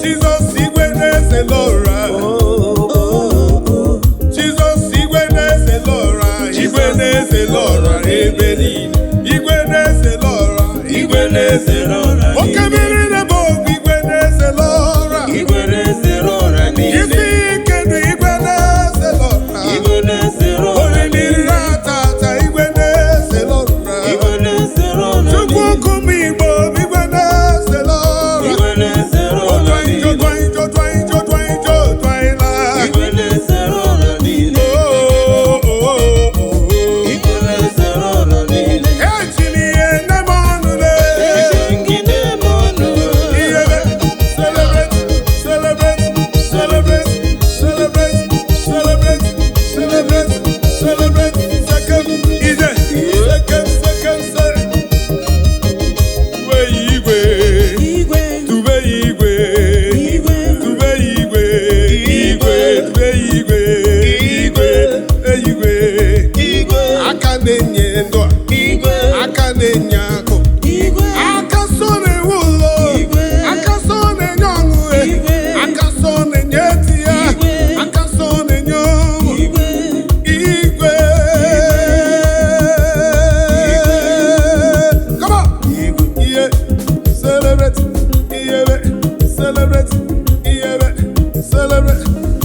Jizọs igwe na-eze lọra. Jizọs igwe na-eze lọra, igwe na-eze lọra ebe niile. Igwe na-eze lọra, Igwe na-eze lọra oke niile. mmiri na-ebe ogwu, igwe na-eze lọra. Igwe na-eze lọra niile. Isi ike na igwe na-eze lọra. Igwe na-eze lọra Oriri niile. na-ata ata, igwe na-eze lọra. Igwe na-eze lọra Chukwu niile. nkume Igbo, igwe na-eze lọra. Igwe na-eze lọra Otu niile. anyị, otu anyị, otu anyị, otu anyị, otu anyị laa. Igwe na-eze lọra niile. Oh, oh, oh, oh. Igwe na-eze lọra niile. Eji m ihe nne m ọnụ le. Eji gị na-eme ọnụ. Iyebe, celebrate, celebrate, celebrate, celebrate, celebrate, celebrate, celebrate. Second, ije, second, second, second. Tube igwe, Igwe, tube igwe, igwe, tube igwe, igwe, tube igwe, igwe, igwe. Igwe, Aka na-enye ndụ a, igwe, aka na-enye.